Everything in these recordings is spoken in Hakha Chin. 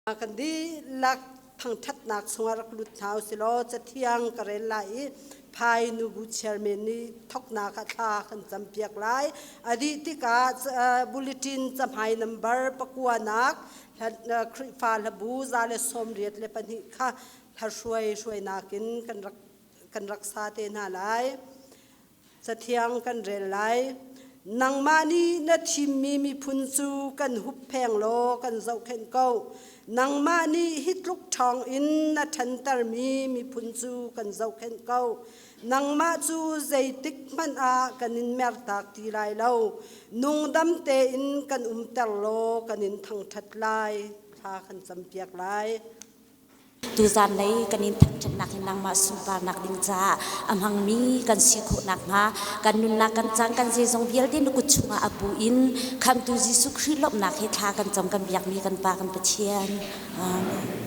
Kan dihlak thangṭhatnak chungah rak lut hna usilaw Cathiang ka rel lai i Phai nubu chairman nih thawknak ah thla kan campiak lai. A dih tikah bulletin cahmai number pakuanak Khrihfa hlabu 182 kha hla hruainak in kan rak kan rak sa te hna lai. Cathiang kan rel lai. Nangmah nih na thimmi miphun cu kan huppheng law kan zohkhenh ko. Nangmah nih hi tluk ṭhawng in na ṭhantermi miphun cu kan zohkhenh ko. Nangmah cu zeitik hmanh ah kan in mertak ti lai lo. Nungdam tein kan umter law kan in thangṭhat lai. Thla kan campiak lai. Tuzan lei kan in thangṭhatnak hi nangmah sunparnak ding caah a hmangmi kan si khawh nakhnga kan nunnak kan cang kan zeizong vialte na kut chungah a bu in Khamhtu Jesuh Khrih lawmhnak he thla kan cam kan biakmi kan Pa kan Pathian. Amen.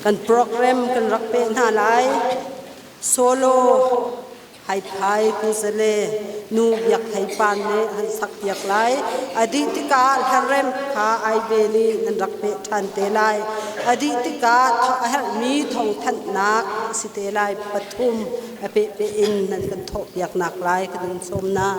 Kan program kan rak peh hna lai. Solo Haiphai Kuzale nu Biak Hlei Pan nih an sak piak lai. A dih tikah hlarem kha ai ve nih nan rak peh ṭhan te lai. A dih tikah a herhmi thawngthanhnak a si te lai. Pathum a pehpeh in nan kan thawh piaknak lai kan in sawm na.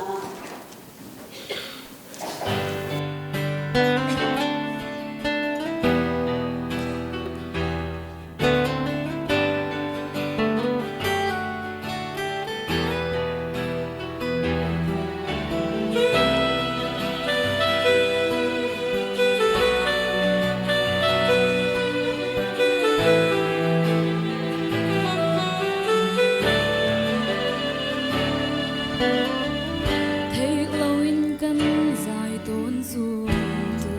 Theih loin kan zai tawn zumtu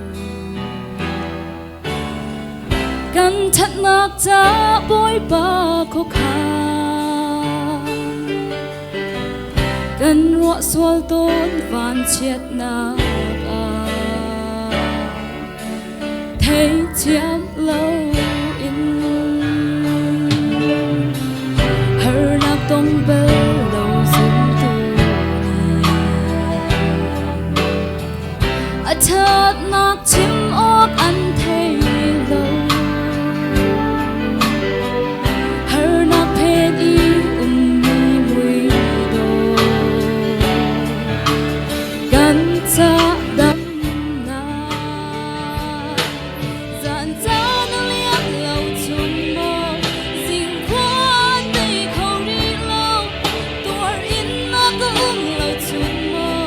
Kan ṭhatnak ca Bawipa khuakhan Kan ruah sual tawn vanchiatnak ah Theithiam loin Harnak tong bal lo zumtu nih A ṭhatnak chim awk an thei lo. Harnak phen i ummi mui dawh kan ca damnak. Zan caan a liam lo chung maw zingkhua an tei kho rih lo tuar in na ka um lo chung maw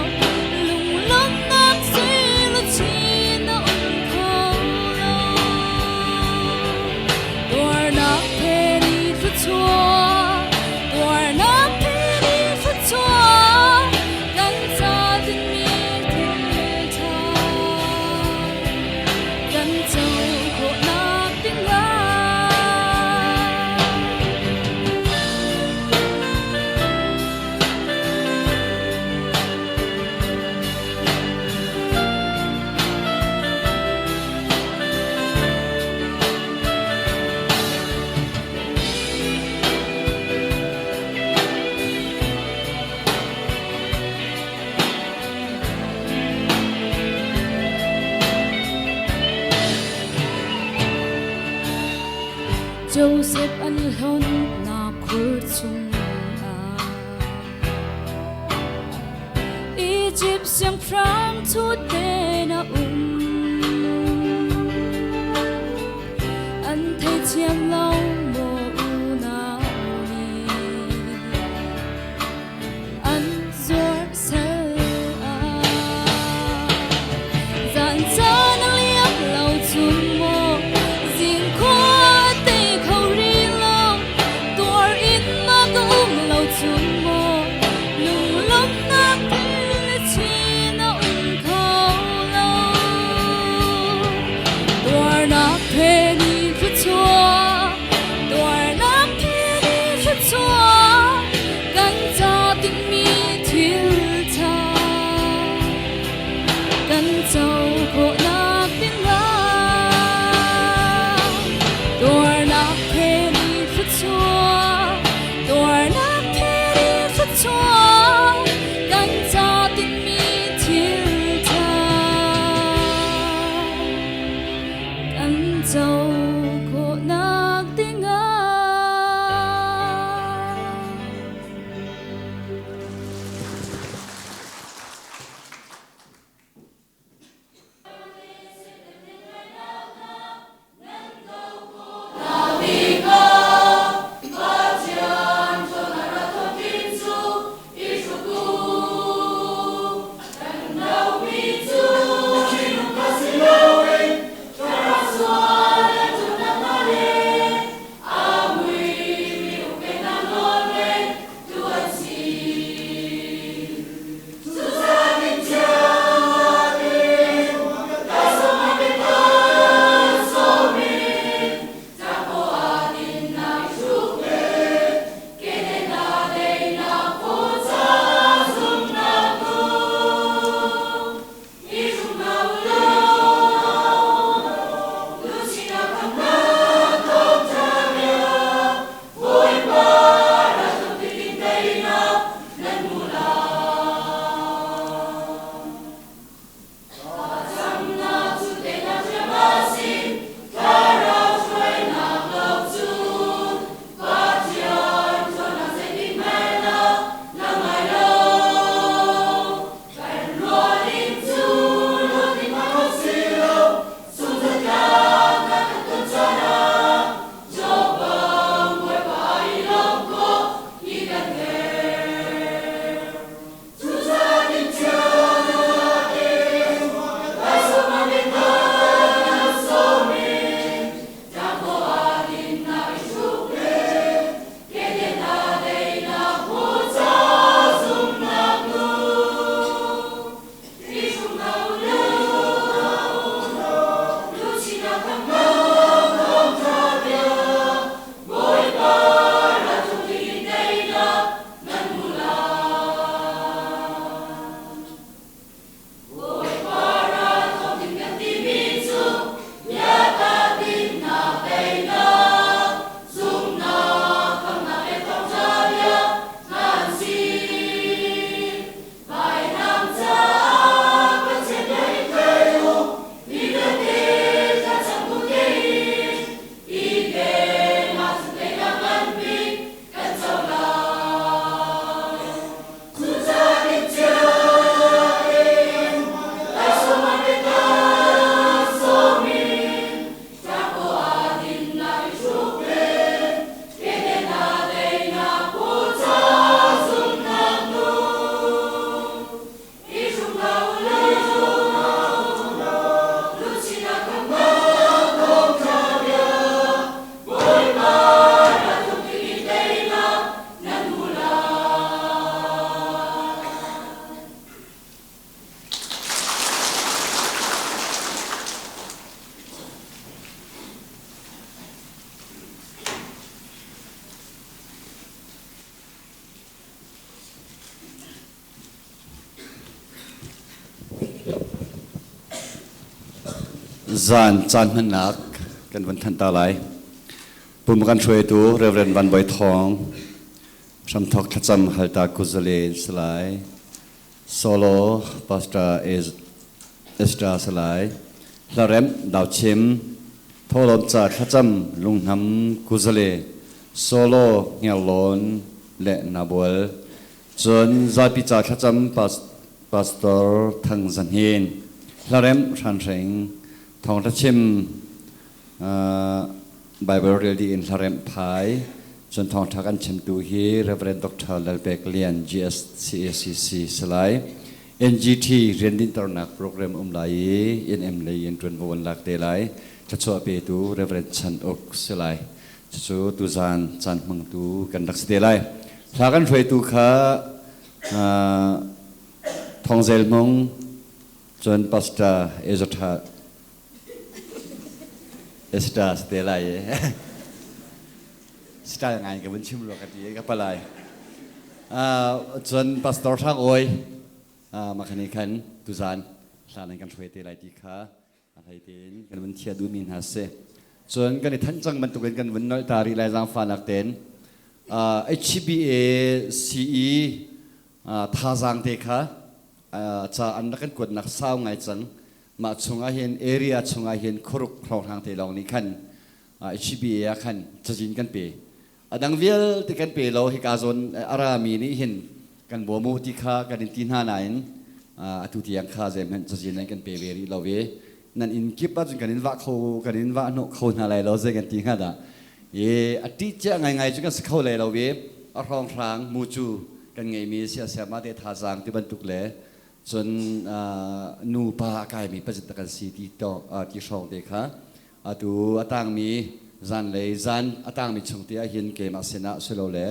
lunglawmhnak sui luchin na um kho lo tuarnak he ni thluachuah tuarnak he ni thluachuah kan ca dingmi thil ṭha kan co khawhnak dingah. Joseph an hlonnak khur chungah Egypt siangpahrang thute na um an theithiam lo maw unau nih an zuar sal ah zan caan a liam lo chung maw zingkhua tei kho rih lo tuar in ma ka um lo chung maw lunglawmhnak thil chin a um kho lo tuarnak he ni thluachuah Zan caan hmannak kan van thanh ta lai. Pum kan hruaitu Reverend Van Bawi Thawng, hramthok thlacam halta kuzale salai, solo Pastor Ezra salai, hlaremh dauchim, tholom ca thlacam lunghnam kuzale, solo ngerlawn le nabual, cun zapi ca thlacam Pastor Thang Za Hnin, hlaremh hranhring, thawngtha chim Bible rel dih in hlaremh phai, cun thawngtha kan chimtu hi Reverend Dr. Lalpek Lian GSCACC salai NGT rian dinternak program um lai i NM lei in ṭuanvo an lak te lai. Thluachuah petu Reverend Chan Uk si lai. Cucu tuzaan caan hmangtu kan rak si te lai. Hla kan hruaitu kha Thawngzel Hmung, cun Pastor Ezra Ezra si te lai i style ngai ka vun chim rua ka ti ka palai. Cun Pastor Hrang Awi makhani khan tuzaan hla nan kan hruai te lai ti kha a hlei tein kan vun thiah duhmi hna si. Cun kan i thanh cang bantukin kan vun nolh ta rih lai zaangfahnak tein. HBA CE thazaang te kha ca an rak kan kuatnak sau ngai cang. Mah chungah hin area chungah hin khuruk hrawnghrang te lawng nih khan HBA ah khan cazin kan pe. A dang vialte kan pe lo hika zawn a rami nih hin kan bawm u ti kha kan in ti hna nain atu tiang kha zeihmanh cazin nan kan pe ve rih lo i nan inn kip ahcun kan in vah kho kan in vah hnawh kho hna lai lo zei kan ti hnga dah i a ṭih cia ngaingai cu kan si kho lai lo i a hrawnghrang mucu kan ngeimi siasiama te thazaang ti bantuk le cun nu pa a kaimi pazit kan si ti to ti hrawng te kha Atu a tangmi zanlei zan a tangmi chung te ah hin keimah sinah silole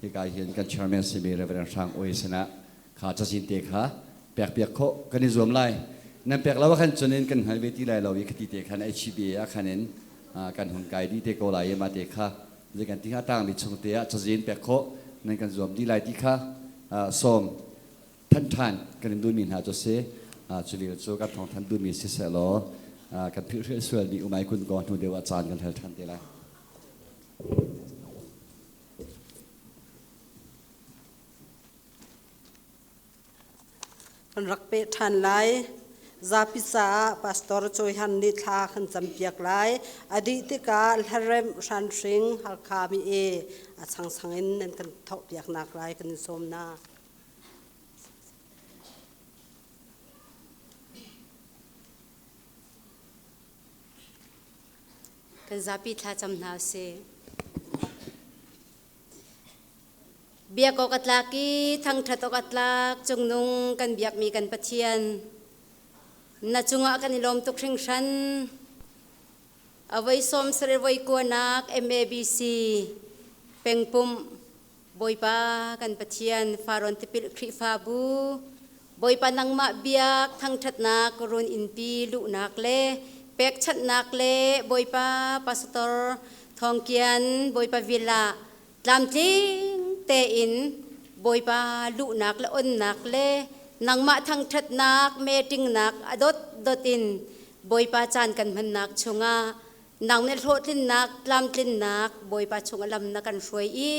hika hin kan chairman simi Reverend Hrang Oi sinah kha cazin te kha pek piak khawh kan i zuam lai. Nan pek lo khan cun in kan hngal ve ti lai lo i khati te khan HBA ah khan in kan hun kai dih te ko lai i mah te kha zei kan ti hnga tangmi chung te ah cazin pek khawh nan kan zuam dih lai ti kha sawm thanh ṭhan kan in duhmi hna cu si. Cu lio cu kan thawng than duhmi siseh law kan philh sualmi umai kun ko hnu deuh ah caan kan hal ṭhan te lai. Kan rak peh ṭhan lai. Zapi caah Pastor Cawihan nih thla kan campiak lai. A dih tikah hlaremh hranhring Halkha mi e a changchang in nan kan thawhpiaknak lai kan in sawm hna. Kan zapi thlacam hna usih. Biak awk a tlak i thangṭhat awk a tlak cungnung kan biakmi kan Pathian. Na cungah kan i lawm tuk hringhran. A voi sawm sarih voi kuanak MABC pengpumh Bawipa kan Pathian Farrawn tipil Khrihfabu Bawipa nangmah biak thangṭhatnak run innpi luhnak le pekchanhnak le Bawipa Pastor Thawngkian Bawipa villa tlamtling tein Bawipa luhnak le onnak le nangmah thangṭhatnak meetingnak a dotdot in Bawipa caan kan hmannak chungah Nang nih hlawhtlinnak, tlamtlinnak Bawipa chung a lam na kan hruai i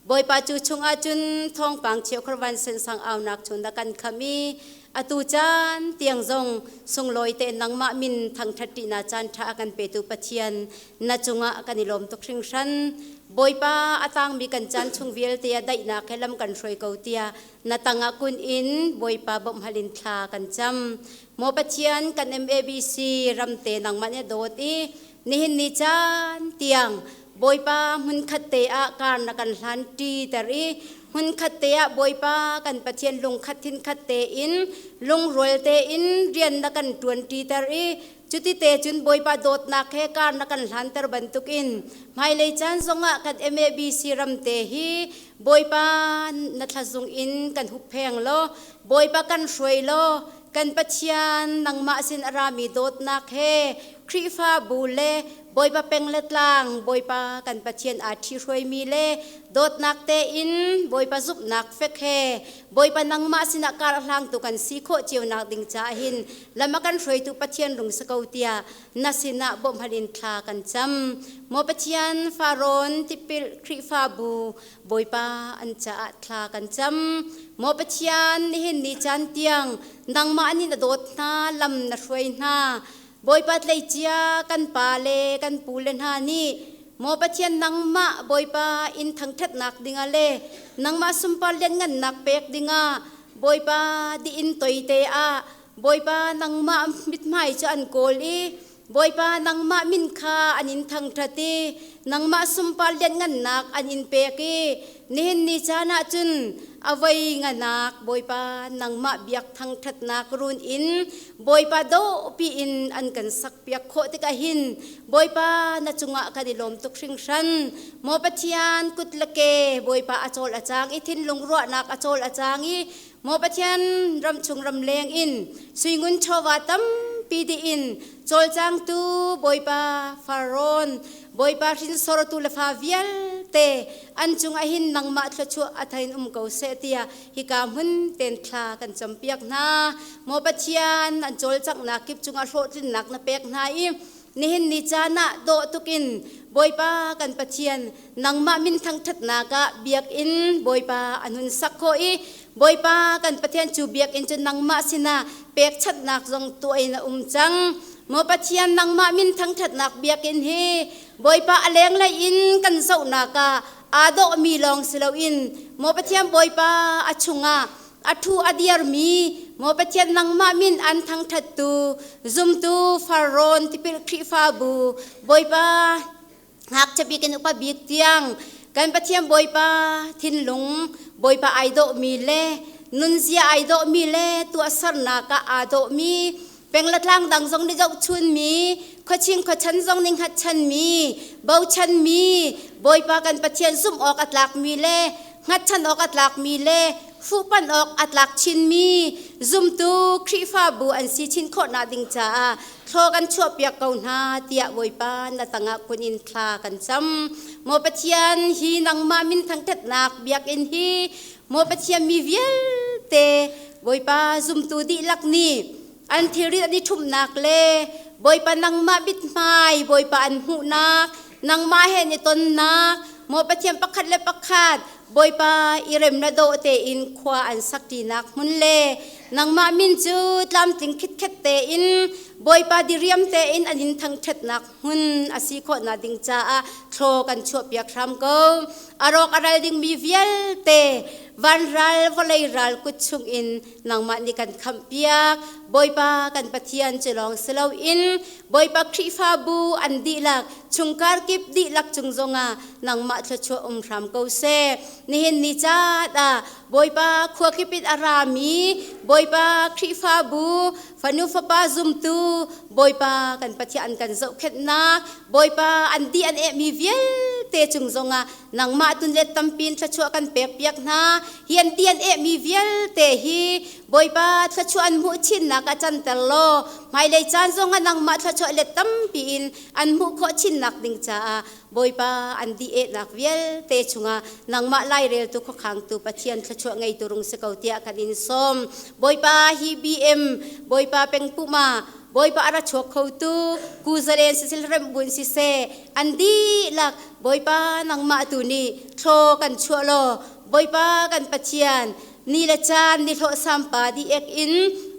Bawipa cu chungah cun thawngpang cheukhat van sensang aunak chung na kan kham i atu caan tiang zong sunglawi te nangmah min thangṭhat ṭihnak caan ṭha a kan petu Pathian na cungah kan i lawm tuk hringhran. Bawipa a tangmi kan caan chung vialte ah daihnak he lam kan hruai ko tiah na tangah kun in Bawipa bawmh hal in thla kan cam. Maw Pathian kan MABC ramte nangmah nih dawt i nihin ni caan tiang Bawipa hmunkhat te ah kar na kan hlan ṭi ter i hmunkhat te ah Bawipa kan Pathian lungkhat thinkhat tein lungrual tein rian na kan ṭuan ṭi ter i cuti te cun Bawipa dawtnak he kar na kan hlanter bantukin hmailei caan zongah kan MABC ramte hi Bawipa na thlazung in kan huppheng law Bawipa kan hruai law kan Pathian nangmah sin a rami dawtnak he Khrihfabu le Bawipa peng le tlang Bawipa kan Pathian aa ṭhihruaimi le dawtnak tein Bawipa zumhnak fek he Bawipa nangmah sinah kar a hlangtu kan si khawh cionak ding caah hin lam a kan hruaitu Pathian rung si ko tiah na sinah bawmhhal in thla kan cam. Maw Pathian, Farawn tipil Khrihfabu Bawipa an caah thla kan cam. Maw Pathian, nihin ni caan tiang nangmah nih na dawt hna, lam na hruai hna. Bawipa tleicia kan pa le kan pu le hna nih Maw Pathian nangmah Bawipa in thangṭhatnak dingah le nangmah sunpar lianngannak pek dingah Bawipa diin toite ah Bawipa nangmah mithmai cu an kawl i Bawipa nangmah min kha an in thangṭhat i nangmah sunpar lianngannak an in pek i nihin ni caan ah cun a voi nganak Bawipa nangmah biak thangṭhatnak run in Bawipa dawhpi in an kan sakpiak khawh tikah hin Bawipa na cungah kan i lawm tuk hringhran. Maw Pathian kut le ke Bawipa a cawl a cang i thinlung ruahnak a cawl a cang i Maw Pathian ramchung ramleng in suingun chawva tampi dih in cawlcangtu Bawipa Farawn Bawipa hrinsortu le fa vialte an cungah hin nangmah thluachuah a thain um ko seh tiah hika hmun ten thla kan campiak hna. Maw Pathian an cawlcanghnak kip cungah hlawhtlinnak na pek hna i nihin ni caan ah dawh tukin Bawipa kan Pathian nangmah min thangṭhatnak ah biakinn Bawipa an hun sak khawh i Bawipa kan Pathian cu biakinn cu nangmah sinah pekchanhnak zong tuah in a um cang. Maw Pathian nangmah min thangṭhatnak biakinn hi Bawipa a lenglei in kan zohnak ah aa dawhmi lawng si loin Maw Pathian Bawipa a chungah a ṭhu a diarmi Maw Pathian nangmah min an thangṭhattu zumtu Farrawn tipil Khrihfabu Bawipa ngakchia bik in upa bik tiang kan Pathian Bawipa thinlung Bawipa ai dawhmi le nunzia ai dawhmi le tuahsernak ah aa dawhmi penglatlang dang zong nih zohchunmi khuaching khuachan zong nih hngatchanmi bochanmi Bawipa kan Pathian zumh awk a tlakmi le hngatchan awk a tlakmi le fuhpanh awk a tlak chinmi zumtu Khrihfabu an si chin khawhnak ding caah thlaw kan chuahpiak ko hna tiah Bawipa na tangah kun in thla kan cam. Maw Pathian hi nangmah min thangṭhatnak biakinn hi maw Pathian mi vialte Bawipa zumtu dihlak nih an thilrit an i ṭhumhnak le Bawipa nangmah mithmai Bawipa an hmuhnak nangmah he an i tonnak maw Pathian pakhat le pakhat Bawipa i rem le dawh tein khua an sakṭinak hmun le nangmah min cu tlamtling khitkhet tein Bawipa diriam tein an in thangṭhatnak hmun a si khawhnak ding caah thlaw kan chuahpiak hram ko. A rawk a ral dingmi vialte vanral vawlei ral kut chungin nangmah nih kan khamhpiak. Bawipa kan Pathian cu lawng si loin Bawipa Khrihfabu an dihlak chungkhar kip dihlak cung zongah nangmah thluachuah um hram ko seh. Nihin ni caan ah Bawipa khua kip in a rami Bawipa Khrihfabu fanu fapa zumtu Bawipa kan Pathian kan zohkhenhnak Bawipa an di an ehmi vialte cung zongah nangmah tun let tampi in thluachuah kan pek piak hna. Hi an di an ehmi vialte hi Bawipa thluachuah an hmuh chinnak ah canter law hmailei caan zongah nangmah thluachuah let tampi in an hmuh khawh chinnak ding caah Bawipa an di ehnak vialte chungah nangmah laireltu khuakhangtu Pathian thluachuah ngeitu rung si ko tiah kan in sawm. Bawipa hi BM Bawipa pengpuma Bawipa a ra chuak khotu Kuzalen sisil rembun siseh an dihlak Bawipa nangmah tu nih thlaw kan chuah law Bawipa kan Pathian ni le caan ni hlawh sampa di ek in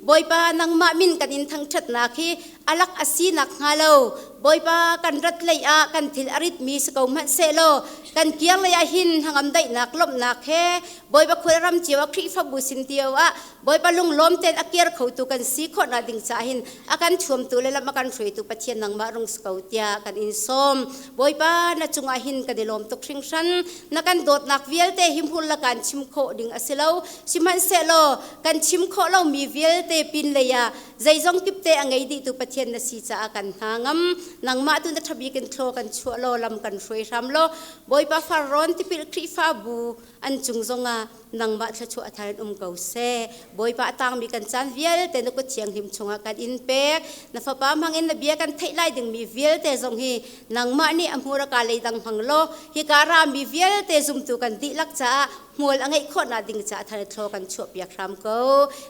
Bawipa nangmah min kan in thangṭhatnak hi alak a si nak hnga lo Bawipa kan rat lei ah kan thil a ritmi si ko hmanh sehlaw kan kiar lei ah hin hnangam daihnak lawmhnak he Bawipa khua ram cio ah Khrihfabu sin cio ah Bawipa lunglawm tein a kiar khotu kan si khawhnak ding caah hin a kan thuamtu le lam a kan hruaitu Pathian nangmah rung si ko tiah kan in sawm Bawipa na cungah hin kan i lawm tuk hringhran na kan dawtnak vialte hi hmur la kan chim khawh ding a si lo sihmanhsehlaw kan chim khawh lomi vialte pin lei ah zeizong kipte a ngei dihtu Pathian na si caah kan hna ngam nangmah tu na ṭhabik in thlaw kan chuah law lam kan hruai hram law Bawipa farrawn tipil Khrihfabu an cung zongah Nangmah thluachuah a thar in um ko seh. Bawipa a tangmi kan caan vialte na kut thianghlim chungah kan in pek. Na fapa hmangin na bia kan theih lai dingmi vialte zong hi nangmah nih a hmur a ka leidang hmang law hika rami vialte zumtu kan dihlak caah hmual a ngeih khawhnak ding caah thar thlaw kan chuahpiak hram ko.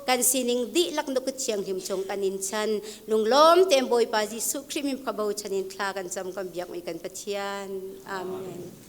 Kan sining dihlak na kut thianghlim chung kan in chan. Lunglawm tein Bawipa Jesuh Khrih min kha bochan in thla kan cam kan biakmi kan Pathian. Amen.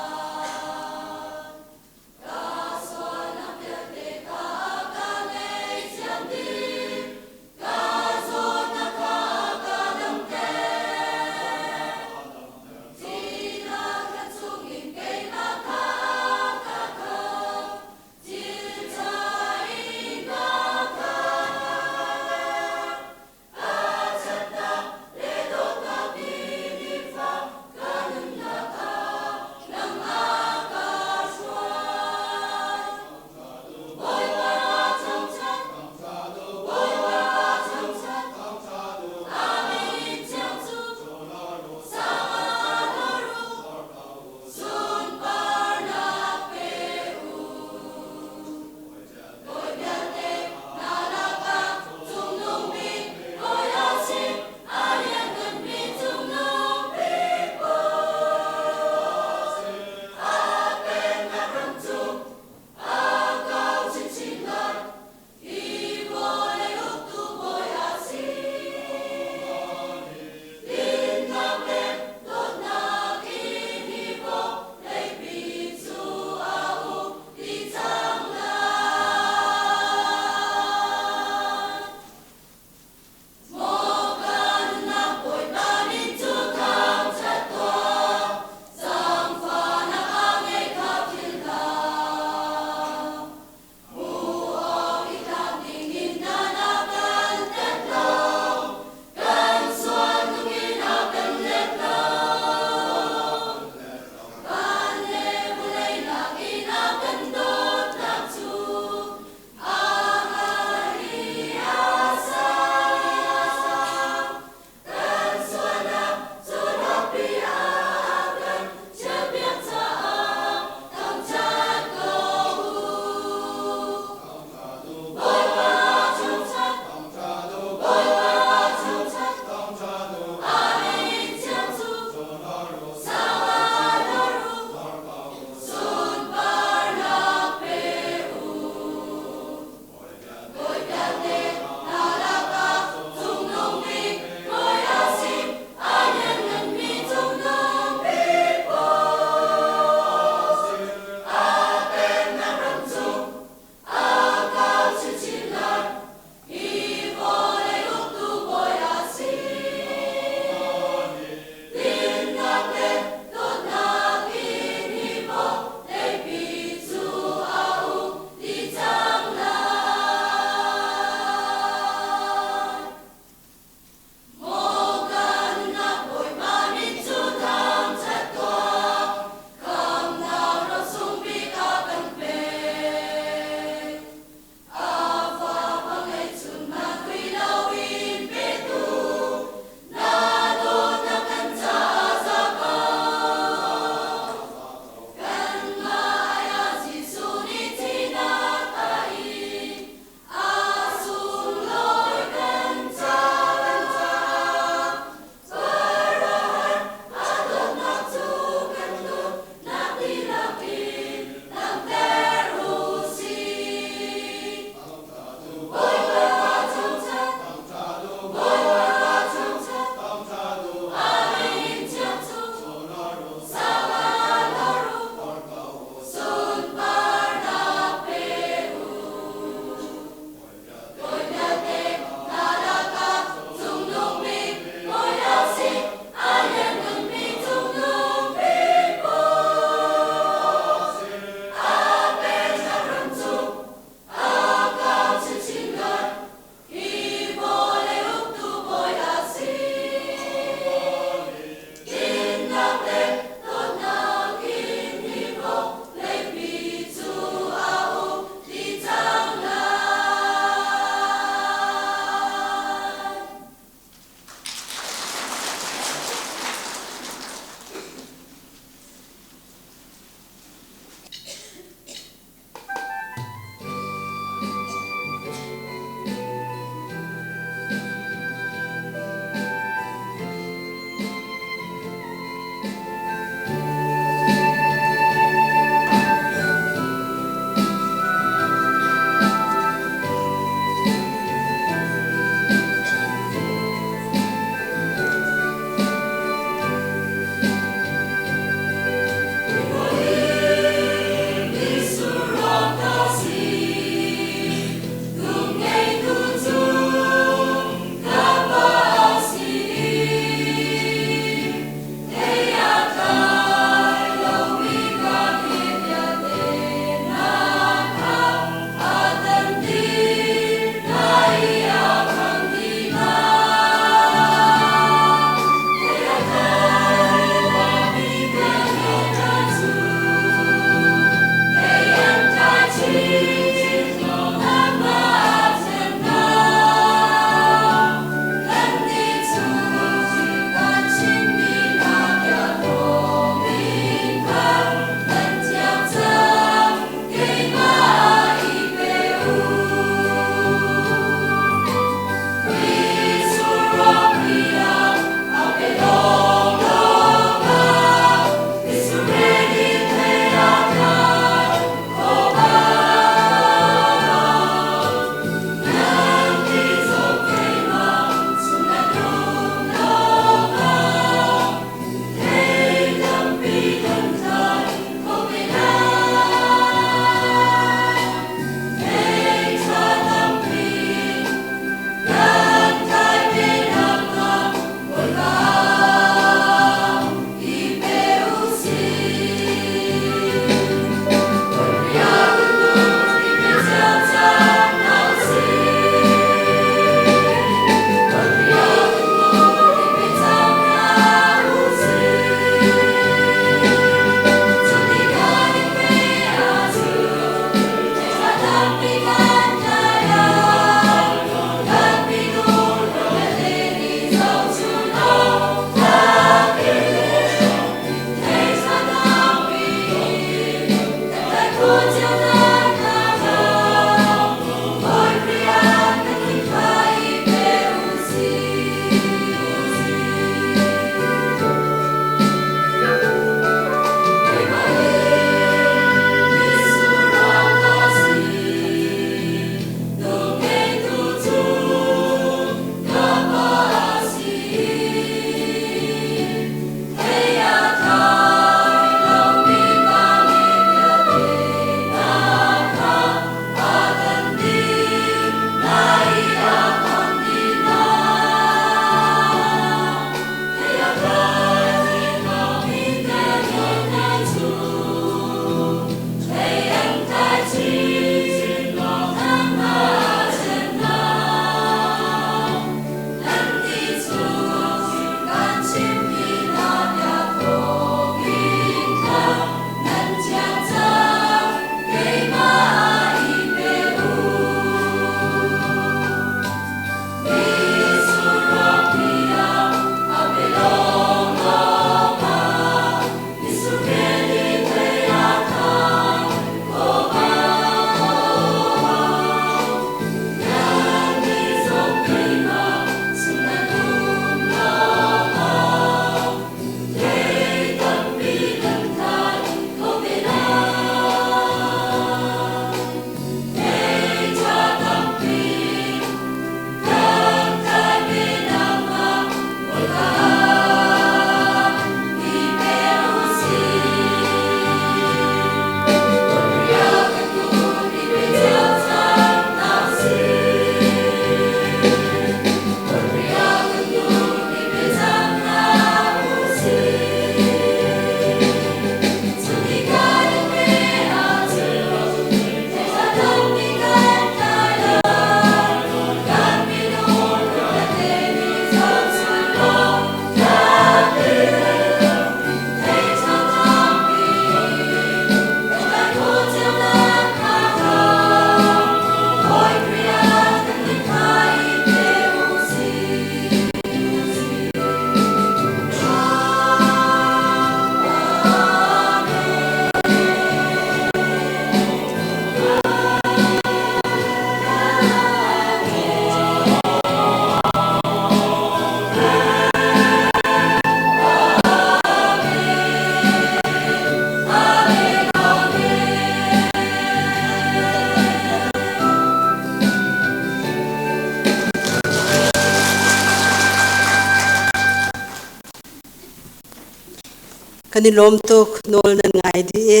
Kan i lawm tuk, nawl nan ngai dih i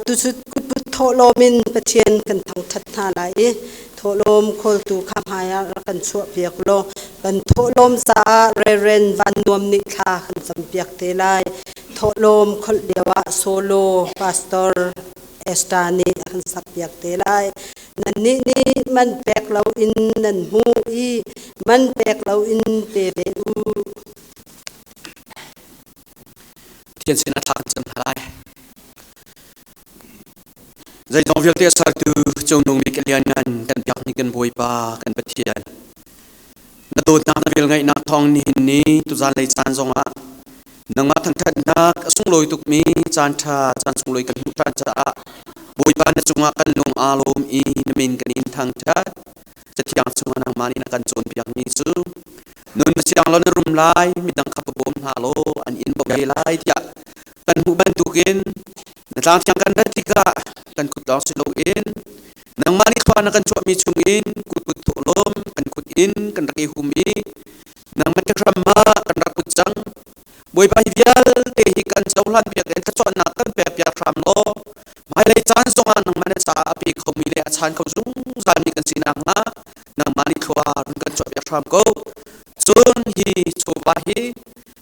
tuchut kutput thawhlawm in Pathian kan thangṭhat hna lai i thawhlawm khawltu kha hmaiah rak kan chuahpiak law kan thawhlawm caah Reverend Van Nuam nih thla kan campiak te lai. Thawhlawm kholh lioah solo Pastor Esther nih a kan sakpiak te lai. Nannih nih man pek loin nan hmuh i man pek loin pe ve u. Pathian sinah thla kan cam hna lai. Zeizong vialte a sertu Cungnung bik Lianngan kan biakmi kan Bawipa kan Pathian. Na dawtnak na velngeihnak thawng nihin ni tuzan lei caan zongah nangmah thangṭhatnak a sunglawi tukmi caan ṭha caan sunglawi kan hmuh ṭhan caah Bawipa na cungah kan lung aa lawm i na min kan in thangṭhat. Cathiang chungah nangmah nih na kan cawnpiakmi cu nun na siang law na rum lai, midang kha va bawm hna law an in bawmh ve lai tiah kan hmuh bantukin na tlangthiang kan rat tikah kan kut lawng si loin nangmah nih thluah na kan chuahmi chungin kut thawhlawm kan kut in kan rak i hum i nangmah hram ah kan rak put cang. Bawipa, hi vialte hi kan cohlan piak in thluachuahnak kan pek piak hram law hmailei caan zongah nangmah na caah a pe khomi le a chaan kho zungzalmi kan si nakhnga nangmah nih thlua run kan chuah piak hram ko. Cun hi chawva hi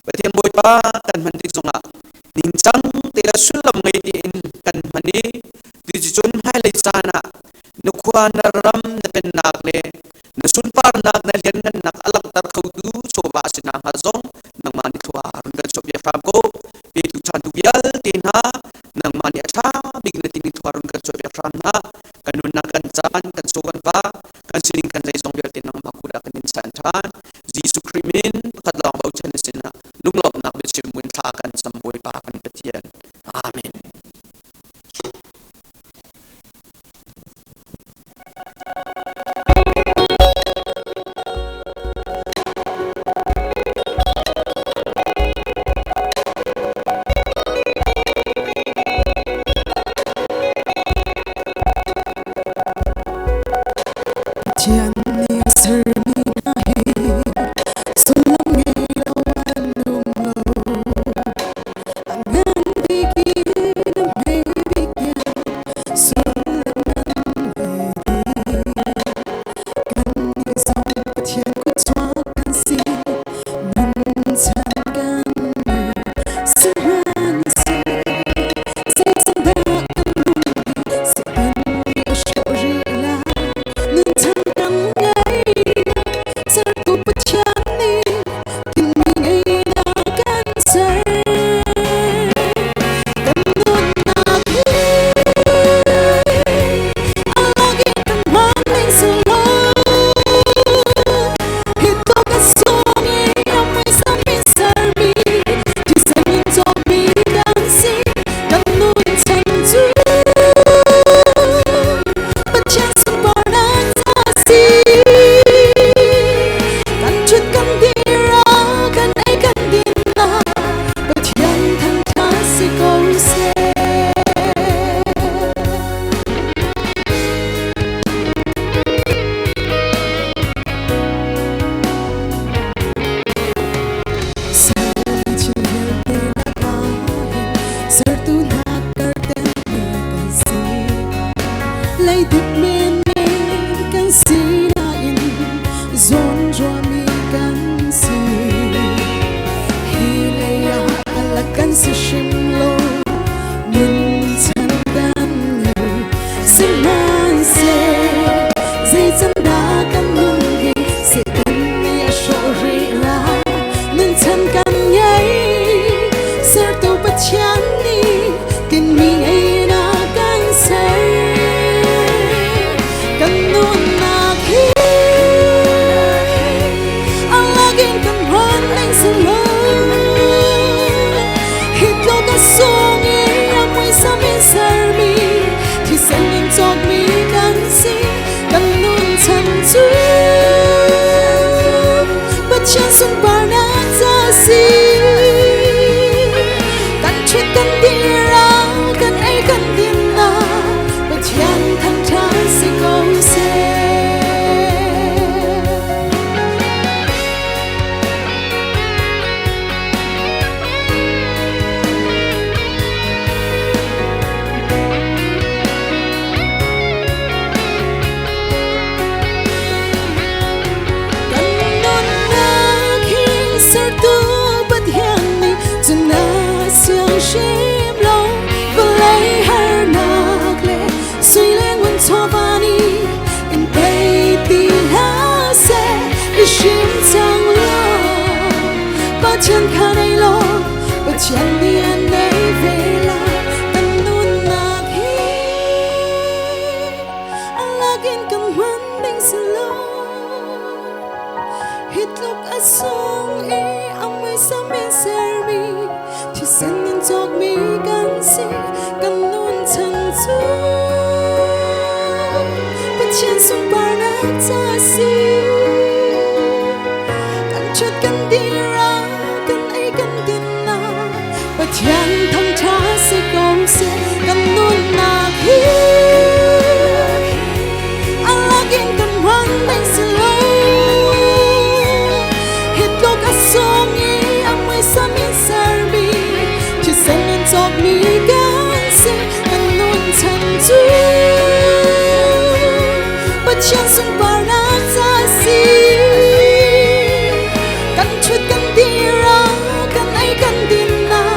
Pathian Bawipa kan hman tik zongah ningcang te le sullam ngei tein kan hman i tucun hmailei caan ah na khua, na ram, na pennak le na sunparnak, na lianngannak a langhter khotu chawva a si nakhnga zong nangmah nih thlua run kan chuah piak hram ko. Petu ṭhantu vialte hna nangmah nih a ṭha bik na timi thlua run kan chuah piak hram hna. Kan nunnak, kan caan, kan chaw, kan va, kan sining, kan zeizong vialte nangmah kut ah kan in chan ṭhan. Jesuh Khrih min pakhat lawng bochan na sinah lunglawmhnak biachim buin thla kan cam, Bawipa kan Pathian. Amen. I hrim cang law Pathian kha nei law Pathian nih an nei ve lai. Kan nunnak hi a lakin kan hman ding si lo. Hi tluk a sung i a muisam in sermi thisen in cawkmi kan si. Kan nun chan cu Pathian sunparnak ca a si. Kan ṭhut kan dir ah kan ei kan din ah Pathian thangṭha si ko seh. Kan nunnak hi a lakin kan hman ding si lo. Hi tluk a sung i a muisam in sermi thisen in cawkmi kan si. Kan nun chan cu Pathian sunparnak ca a si. Kan ṭhut kan dir ah kan ei kan din ah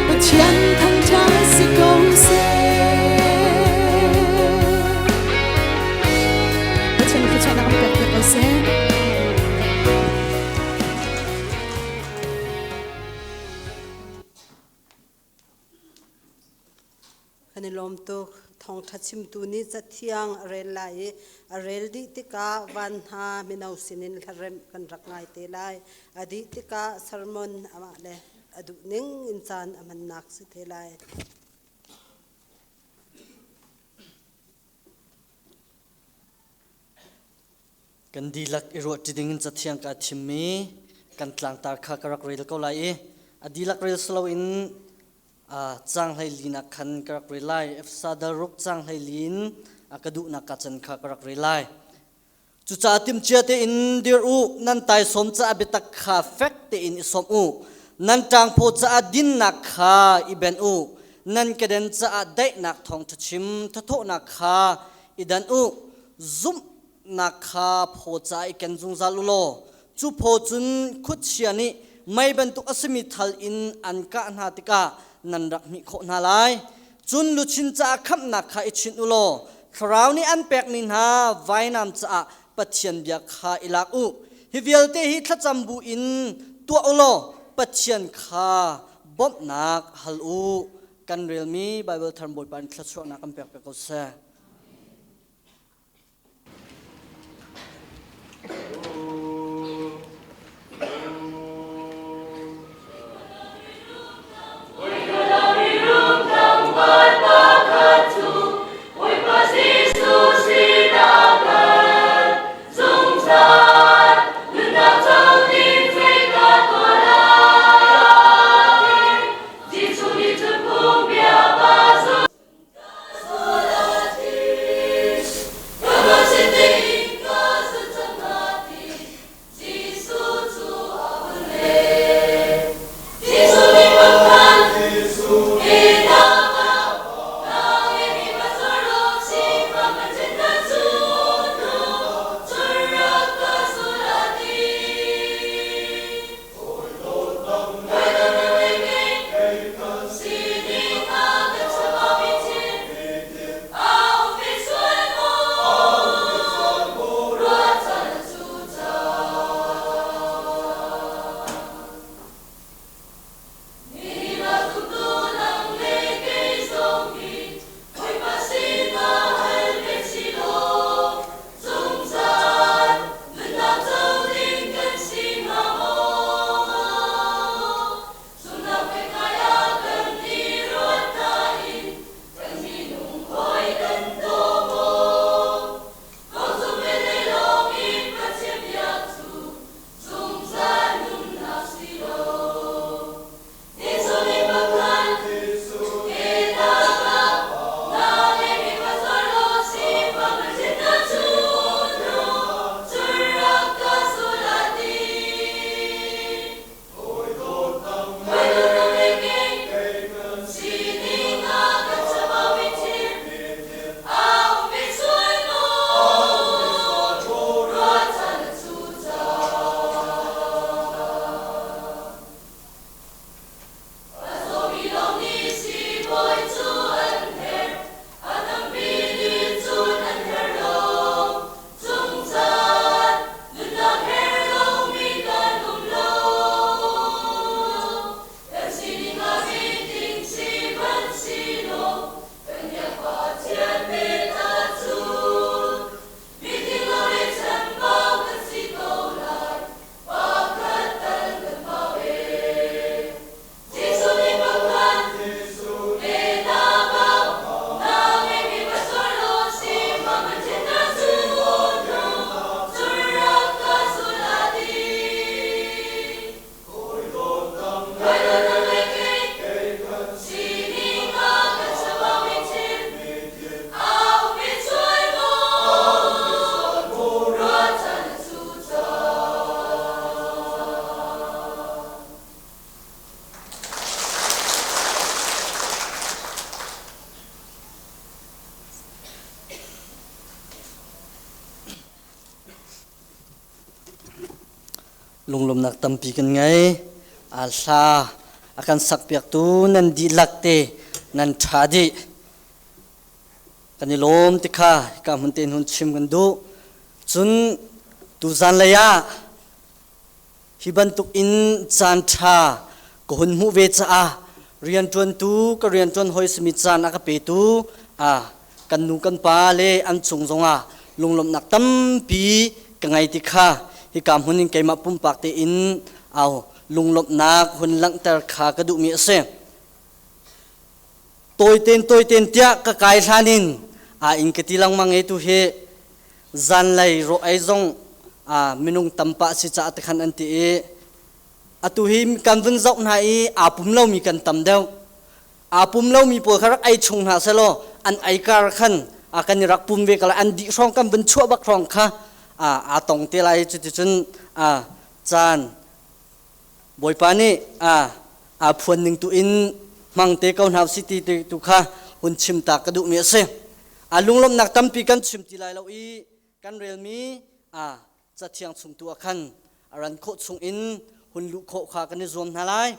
Pathian thangṭhat si ko seh. Pathian thluachuahnak kan pek piak ko seh. Kan i lawm tuk. Thawngṭha chimtu nih Cathiang a rel lai i a rel dih tikah van hna mino sinin hlaremh kan rak ngai te lai. A dih tikah sermon amah le a duh ning in caan a hmannak si te lai. Kan dihlak i ruahṭi dingin Cathiang kaa thimmi kan tlangtar kha ka rak rel ko lai i a dihlak rel si loin caang hleilinak khan ka rak rel lai. Efesa dal ruk caang hleili in a ka duhnak ka can kha ka rak rel lai. Cucaah timhcia tein dir u, nan taisawm caah biatak kha fek tein i sawmh u, nan ṭangphaw caah dinnak kha i benh u, nan keden caah daihnak thawngṭha chim thathawhnak kha i danh u, zumhnak kha phaw caah i ken zungzal u law cu phaw cun khuachia nih mei bantuk a simi thal in an kah hna tikah nan rak hmih khawh hna lai. Cun luchin caah khamhnak kha i chinh u law Thlarau nih an pekmi hna vainam caah Pathian bia kha i lak u. Hi vialte hi thlacam bu in tuah u law Pathian kha bawmhnak hal u. Kan relmi Baibal thar Bawipa nih thluachuahnak kan pek piak ko seh. Lunglawmnak tampi kan ngei. Aa hla a kan sakpiaktu nan dihlak te nan ṭha dih. Kan i lawm ti kha hika hmun tein hun chim kan duh. Cun tuzan lei ah hi bantuk in caan ṭha ka hun hmuh ve caah rianṭuantu ka rianṭuan hawi simi caan a ka petu a kan nu kan pa le an chung zongah lunglawmhnak tampi ka ngei ti kha hika hmun in keimah pumpak tein au lunglawmhnak hun langhter kha ka duhmi a si. Tawiten tawiten tiah ka kai hlan in a in ka ti lengmang e tu hi zanlei rawh ei zong a minung tampa si caah tikhan an ti i atu hi kan vun zoh hna i aa pum lomi kan tam deuh. Aa pum lomi pawl kha rak ei chung hna selaw an ei kar khan a kan i rak pum ve ko lai an dih hrawng kan vun chuah bak hrawng kha aa tong te lai cuticun a caan Bawipa nih a aa phuan ning tu in hmang te ko hna usih ti tu kha hun chim ta ka duhmi a si. A lunglawmhnak tampi kan chim ti lai lo i kan relmi a cathiang chung tu ah khan a ran khawh chung in hun luh khawh kha kan i zuam hna lai.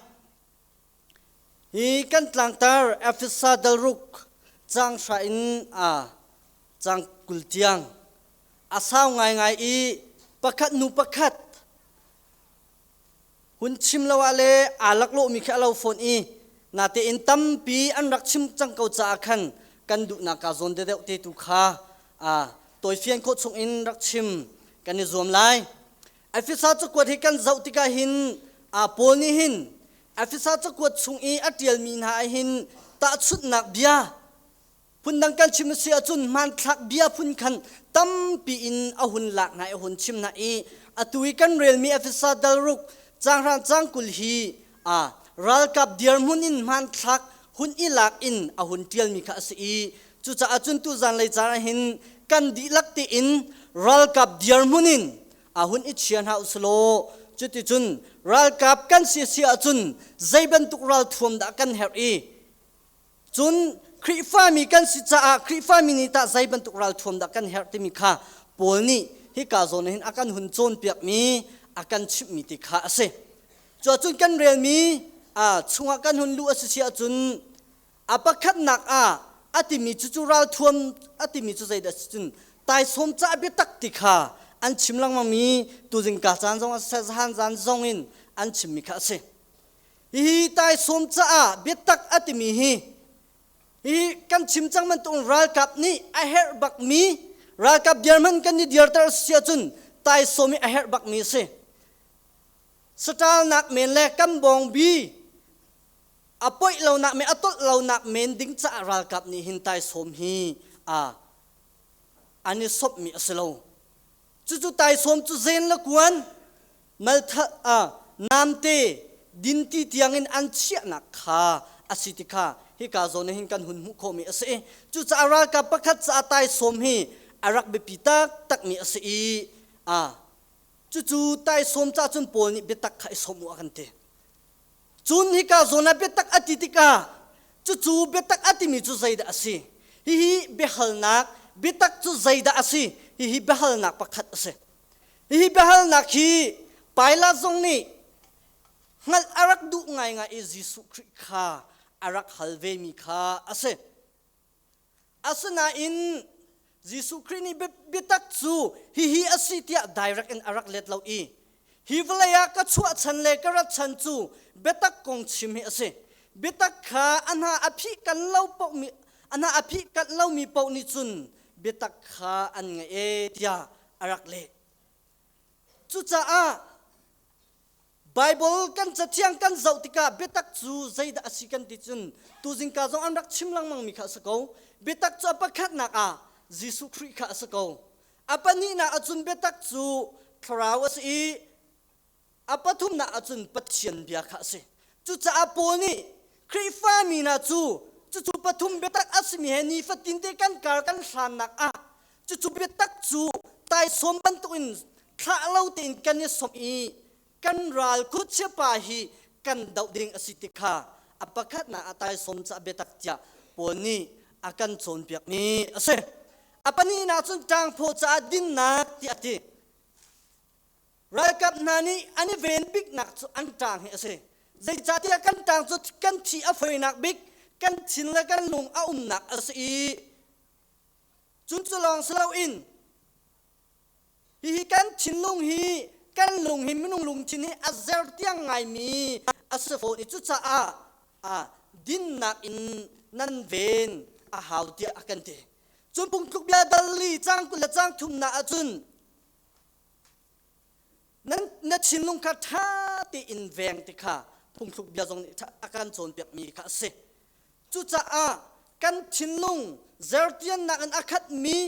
Hi kan tlangtar Efesa dalruk cang hra in a cang 20 tiang a sau ngaingai i pakhat hnu pakhat Hun chim lo ah le aa laklawhmi khi a lo fawn i natein tampi an rak chim cang ko caah khan kan duhnak kaa zawn deuhdeuh te tu kha aa tawifian khawh chungin rak chim kan i zuam lai. Efesa cakuat hi kan zoh tikah hin aa Paul nih hin Efesa cakuat chung i a ṭialmi hna ah hin tahchunhnak bia Phundang kan chim a si ahcun hmanthlak bia phun khan tampi in a hun lak hna i a hun chim hna i atu i kan relmi Efesa dalruk caangrang caang 20 hi a ralkap dirhmun in hmanthlak hun i lak in a hun ṭialmi kha a si i cucaah cun tu zanlei caan ah hin kan dihlak tein ralkap dirhmun in a hun i chia hna usulaw cuticun ralkap kan si si ahcun zei bantuk ralthuam dah kan herh i Cun Khrihfami kan si caah Khrihfami nih tah zei bantuk ralthuam dah kan herh timi kha Paul nih hika zawn hin a kan hun cawnpiakmi a kan chimhmi ti kha a si. Cuahcun kan relmi chungah kan hun luh a si si ahcun a pakhatnak ah a timi cu cu ralthuam a timi cu zeidah si cun taisawm cah biatak ti kha an chim lengmangmi tuzing ka caan zong a si zahan zan zong in an chimmi kha a si. Hihi taisawm caah biatak a timi hi hi kan chim cang bantuk ralkap nih a herh bakmi ralkap dirhmun kan i dirter si ahcun taisawm hi a herh bakmi a si. Saṭalnak men le kan bawngbi a poih lonak men a tolh lonak men ding caah ralkap nih hin taisawm hi a an i sawmhmi a si lo. Cucu taisawm cu zen le kuan maltha namte dinti tiangin an chiahnak kha a si ti kha hika zawn hin kan hun hmuh khawhmi a si i cucaah ralkap pakhat caah taisawm hi a rak biapi taktakmi a si i a cucu taisawm ca cun Paul nih biatak kha i sawm u a kan ti. Cun hika zawn ah biatak a ti tikah cucu biatak a timi cu zeidah a si? Hihi biahalnak biatak cu zeidah a si? Hihi biahalnak pakhat a si. Hihi biahalnak hi Pilat zong nih hngalh a rak duh ngaingai i Jesuh Khrih kha a rak hal vemi kha a si. Asinain Jesuh Khrih nih biatak cu hihi a si tiah direct in a rak let lo i hi vawlei ah ka chuah chan le ka rat chan cu biatak kong chim hi a si. Biatak kha a hna a phih kan lo paoh mi a hna a phih kanh lomi paoh nih cun biatak kha an ngaih e tiah a rak leh. Cucaah Baibal kan cathiang kan zoh tikah biatak cu zeidah a si kan ti cun tuzingka zong an rak chim lengmangmi kha a si ko. Biatak cu a pakhatnak ah Jesuh Khrih kha a si ko. A pahnihnak ahcun biatak cu thlarau a si i A pathumnak ahcun Pathian bia kha a si. Cucaah Paul nih Khrihfami hna cu cucu pathum biatak a simi he nifatinte kan kar kan hlannak ah cucu biatak cu taisawm bantukin thlah lo tein kan i sawm i kan ral khuachiapa hi kan doh ding a si ti kha a pakhatnak ah taisawm caah biatak tiah Paul nih a kan cawnpiakmi a si. A pahnihnak cun ṭangphaw caah dinnak tiah a ti. Ralkap hna. hna nih an i ven biknak cu an ṭang hi a si. Zeicahtiah kan ṭang cu kan thi a foinak bik, kan thin le kan lung a umnak a si i cun cu lawng si loin hihi kan thinlung hi kan lung hi minung lungthin hi a zer tiang ngaimi a si fawn i cucaah dinnak in nan ven a hau tiah a kan ti. Cun phungtluk bia dal li cang 20 le cang thumnak ahcun nan na thinlung kha ṭha tein veng ti kha phungthluk bia zong nih a kan cawnpiakmi kha a si. Cucaah kan thinlung zertiannak in a khatmi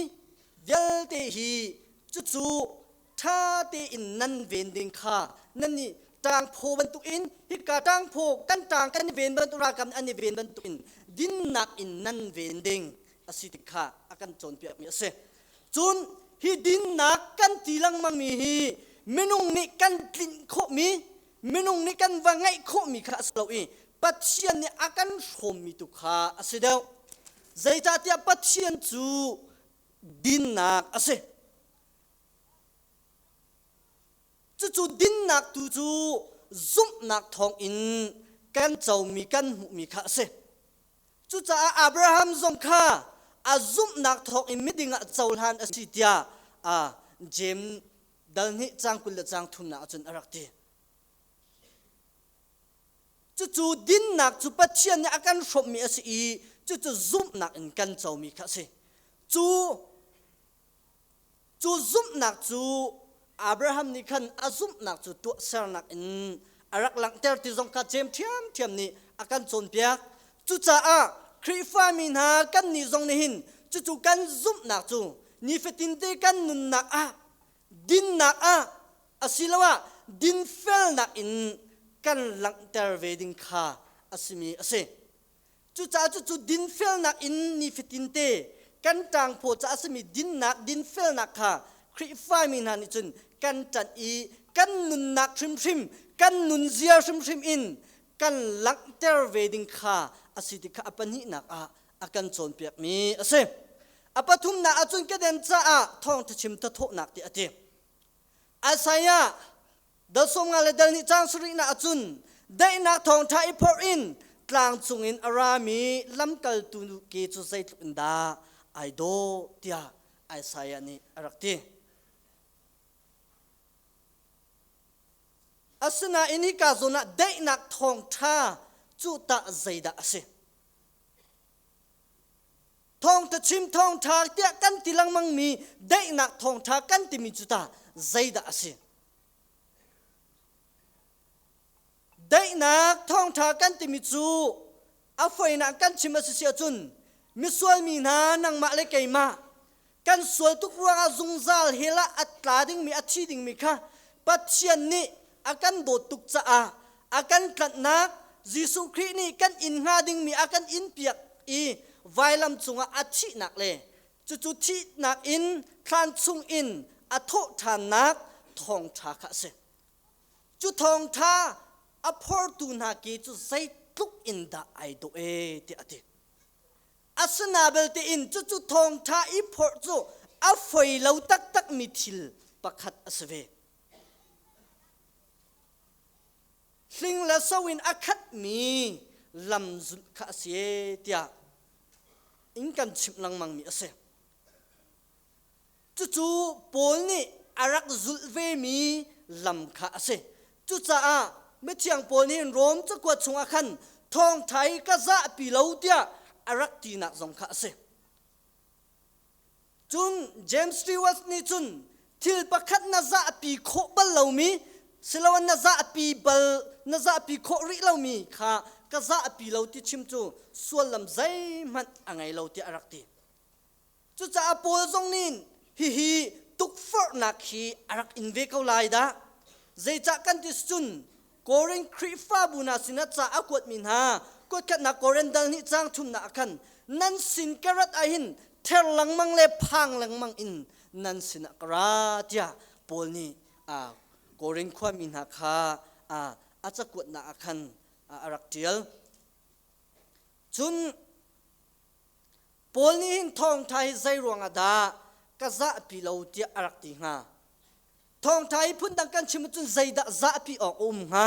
vialte hi cucu ṭha tein nan ven ding kha nan nih ṭangphaw bantukin hika ṭangphaw kan ṭang kan i ven bantuk ralkap nih an i ven bantukin dinnak in nan ven ding a si ti kha a kan cawnpiakmi a si. Cun hi dinnak kan ti lengmangmi hi minung nih kan tlinh khawhmi, minung nih kan va ngeih khawhmi kha a si lo i Pathian nih a kan hrawmmi tu kha a si deuh. Zeicahtiah Pathian cu dinnak a si. Cucu dinnak tu cu zumhnak thawngin kan comi kan hmuhmi kha a si. Cucaah Abraham zong kha a zumhnak thawngin miding ah cohlan a si tiah Jeim dal hnih cang 20 le cang thumnak ahcun a rak ti. Cucu dinnak cu Pathian nih a kan hrawmhmi a si i cucu zumhnak in kan comi kha a si. Cu Cu zumhnak cu Abraham nih khan a zumhnak cu tuahsernak in a rak langhter ti zong kha Jeim ṭhiamṭhiam nih a kan cawnpiak. Cucaah Khrihfami hna kannih zong nih hin cucu kan zumhnak cu nifatinte kan nunnak ah dinnak ah asiloah dinfelnak in kan langhter ve ding kha a simi a si. Cucaah cucu dinfelnak in nifatinte kan ṭangphaw caah a simi dinnak, dinfelnak kha Khrihfami hna nih cun kan ṭanh i kan nunnak hrimhrim, kan nunzia hrimhrim in kan langhter ve ding kha a si ti kha a pahnihnak ah a kan cawnpiakmi a si. A pathumnak ahcun keden caah thawngṭha chim thathawhnak ti a ti. Isaiah Dal 50 le dal nih cang sarihnak ahcun daihnak thawngṭha i phorh in tlang cungin a rami lamkaltu ke cu zeitluk in dah ai dawh tiah Isaiah nih a rak ti. Asinain hika zawn ah daihnak thawngṭha cu tah zeidah a si? Thawngṭha chim thawngṭha tiah kan ti lengmangmi daihnak thawngṭha kan timi cu tah zeidah a si? Daihnak thawngṭha kan timi cu a foinak kan chim a si si ahcun misual mi hna nangmah le keimah kan sual tuk ruangah zungzal hell ah a tla dingmi a thi dingmi kha Pathian nih a kan dawt tuk caah a kan tlanhnak Jesuh Khrih nih kan inn hnga dingmi a kan inn piak i vailam cungah a thihnak le Cucu thihnak in thlan chungin a thawh ṭhannak thawngṭha kha a si. Cu thawngṭha a phortu hna ke cu zeitluk in dah ai dawh ee tiah a ti. Asina belte in cucu thawngṭha i phorh cu a foi lo taktakmi thil pakhat a si ve. Hling le so in a khatmi lam zulh kha a si ee tiah in kan chimh lengmangmi a si. Cucu Paul nih a rak zulh vemi lam kha a si. Cucaah mithiang Paul nih Rom cakuat chungah khan thawngṭha hi ka zahpi lo tiah a rak tinak zong kha a si. Cun James Stewart nih cun thil pakhat na zahpi khawh bal lomi siloah na zahpi bal na zahpi khawh rih lomi kha ka zahpi lo ti chim cu suallam zeihmanh a ngei lo tiah a rak ti. Cucaah Paul zong nih hihi tukforhnak hi a rak in ve ko lai dah. Zeicah kan ti cun Korin Khrihfabu hna sinah ca a kuatmi hna kuatkhatnak Korin dal nih caang thumnak ah khan nan sin ka rat ahhin ther lengmang le phang lengmang in nan sinah ka ra tiah Paul nih Korin khuami hna kha a cakuatnak ah khan a rak ṭial. Cun Paul nih hin thawngṭha hi zei ruangah dah ka zahpi lo tiah a rak ti hnga? Thawngṭha hi phundang kan chim ahcun zeidah zahpi awk a um hnga?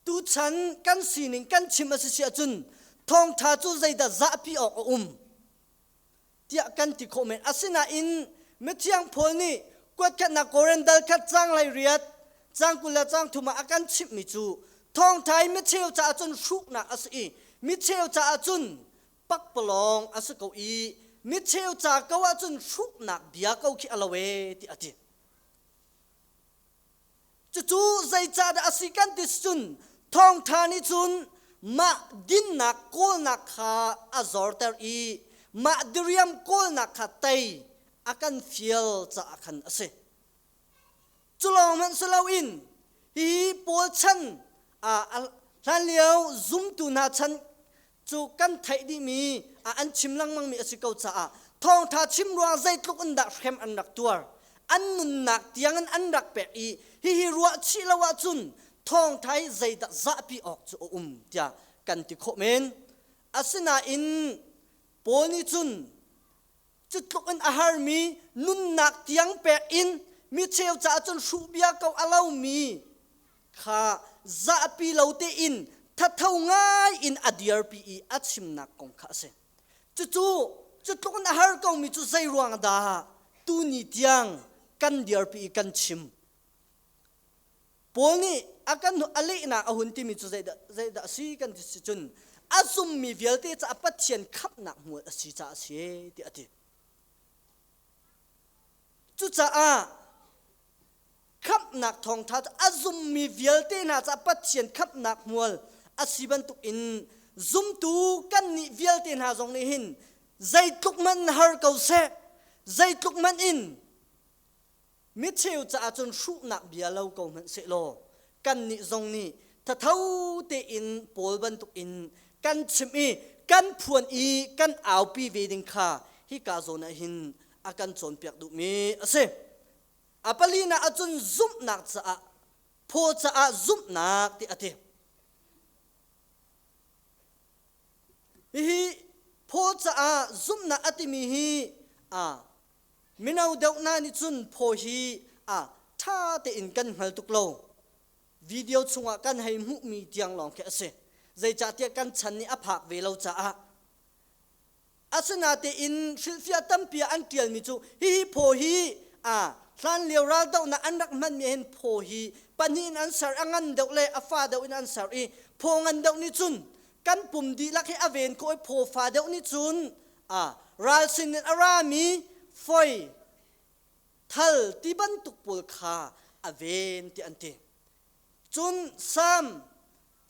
Tuchan kan sining kan chim a si si ahcun thawngṭha cu zeidah zahpi awk a um tiah kan ti khawh men. Asinain mithiang Paul nih kuatkhatnak Korin dal khat caang hlei riat caang 20 le caang thum ah a kan chimhmi cu thawngṭha hi micheu caah cun hruhnak a si i micheu caah cun pakpalawng a si ko i micheu ca ko ahcun hruhnak bia ko khi a lo ee ti a ti. Cucu zeicahdah a si kan ti cun thawngṭha nih cun mah dinnak kawlnak kha a zorter i mah diriam kawlnak kha tei a kan fial caah khan a si. Cu lawng hmanh si loin hihi Paul chan hlanlio zumtu hna chan cu kan theih dihmi an chim lengmangmi a si ko caah thawngṭha chim ruang zeitluk in dah hrem an rak tuar an nunnak tiangin an rak pek i hihi ruah chih lo ahcun thawngṭha hi zeidah zahpi awk cu a um tiah kan ti khawh men. Asinain Paul nih cun cu tluk in a harmi nunnak tiang pek in mi cheu caah cun hruh bia ko a lomi kha zahpi lo tein thatho ngai in a dirpi i a chimnak kong kha a si. Cucu cu tluk in a har komi cu zei ruang dah tuni tiang kan dirpi i kan chim. Paul nih a kan a lehnak a hun timi cu zeidah zeidah a si kan ti si cun a zummi vialte caah Pathian khamhnak hmual a si caah a si tiah a ti. Cucaah khamhnak thawngṭha cu a zummi vialte hna caah Pathian khamhnak hmual a si bantuk in zumtu kannih vialte hna zong nih hin zeitluk hmanh har ko seh zeitluk hmanh in Micheu caah cun hruhnak bia lo ko hmanh sehlaw kannih zong nih thatho tein Paul bantukin kan chim i kan phuan i kan aupi ve ding kha hika zawn ah hin a kan cawnpiak duhmi a si. A palinak ahcun zumhnak caah phaw caah zumhnak ti a ti. Hihi phaw caah zumhnak a timi hi a Mino deuh hna nih cun phaw hi a ṭha tein kan hngal tuk lo. Video chungah kan hei hmuhmi tiang lawng khi a si. Zeicahtiah kan chan nih a phak ve lo caah. Asinatein hrilhfiah tampi ah an ṭialmi cu hihi phaw hi a hlanlio raldohnak an rak hmanmi hin phaw hi pahnih in an ser a ngan deuh le a fa deuh in an ser i phaw ngan deuh nih cun kan pum dihlak hi a ven khawh i phaw fa deuh nih cun a ral sin in a rami foi thal ti bantuk pawl kha a ven ti an ti cun sam